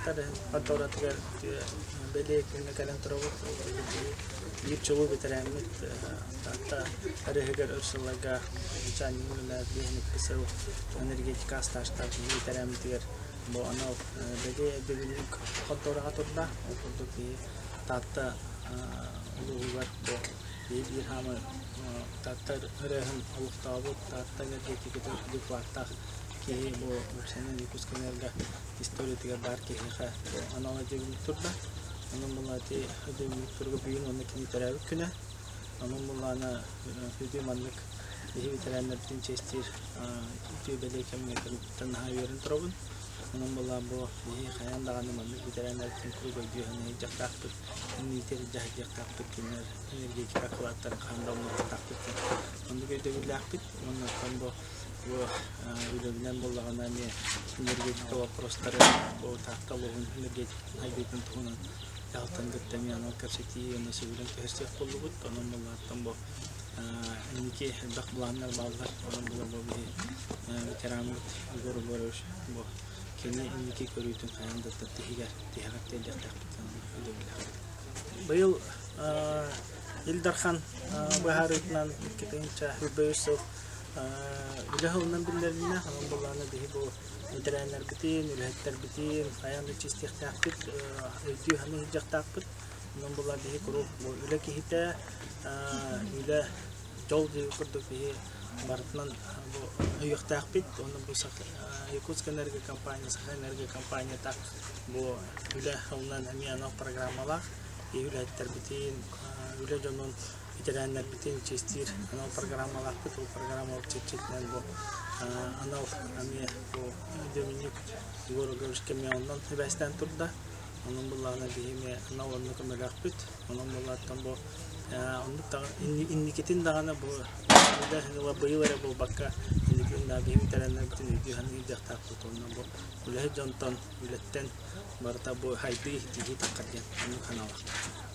Таатта конторатыгар бэлиэ күҥҥэ кэлэн турабыт. Биир чулуу бэтэрээммит Таатта өрүһүгэр өр сылларга начальнигын үлэлээбит биэһин сыл энергетика астаачтаах бэтэрээммитигэр бу анал бэлиэ өйдөбүнньүк контораҕа турда. Ол курдук киһи Таатта улууһугар бу биир хаамы Таатта өрүһүн олохтообут Таатта энергетикатын докладтаах киһи бу уопсайынан Якутскэнерго историятыгар баар киһиэхэ анал өйдөбүнньүк турда. Онон буолла ити өйдөбүнньүк турга бүгүн уонна кини төрөөбүт күнэ. Онон буоллаҕына үтүө маннык биһи ветераннарбытын чиэстиир үтүө бэлиэ кэмҥэ кэлбиттэн наһаа үөрэн турабын. Онон буоллаҕа бу биһи хайаан даҕаны маннык ветераннарбытын куруук өйдүү саныы сылдьыахтаахпыт, инники дьаһайдыахтаахпыт, кинилэр энергетика акылааттарын хаһан да умнубаттаахпыт диэн оннук өйдөбүллээхпит. Уонна оттон бу Бу үлэбинэн буоллаҕына эмиэ энергетика вопростары бу Таатта улууһун энергетикатын сайдыытын туһунан дьаһалтаны кытта эмиэ анал кэпсэтии уонна сөбүлэҥ түһэрсиэх буоллубут. Онон буоллаҕыттан бу инники элбэх былааннар бааллар. Онон була бу биһи ветераммыт Егор Егорович бу кини инники көрүүтүн хайаан да тиһигэр тиһэҕэр тиэрдиэхтээхпит өйдөбүллээхпит. Быйыл Ил Дархан быһаарыытынан 2023 сыл Үлэ сылынан биллэриннэ, онон былаана биһи бу бэтэрээннэрбитин, үлэһиттэрбитин хайаан да чиэстиэхтээхпит, өйдүү-саныы сылдьыахтаахпыт. Онон була биһи куруук бу үлэ киһитэ, үлэ дьол диэбит курдук биһи барытынан бу өйүөхтээхпит. Уонна бу Якутскэнерго компания, Сахаэнерго компанията бу үлэ сылынан эмиэ анал программалаах. Биһи үлэһиттэрбитин, үлэ дьонун Бэтэрээннэрбитин чиэстиир анал программалаахпыт. Ол программабыт чэрчитинэн бу анал эмиэ бу өйдөбүнньүк Егор Егоровичка эмиэ онон сибээстээн турда. Онон буллаҕына биһи эмиэ анал онно көмөлөөхпүт. Онон буллааттан бу оннук инникитин даҕаны бу ыла быйыл эрэ буолбакка инникитин да биһи бэтэрээннэрбитин өйдүү саныы сылдьыахтаахпыт. Онно бу үлэһит дьонтон, үлэттэн барыта бу хайдыы, тииһии таххар диэн оннук санаалаахпыт.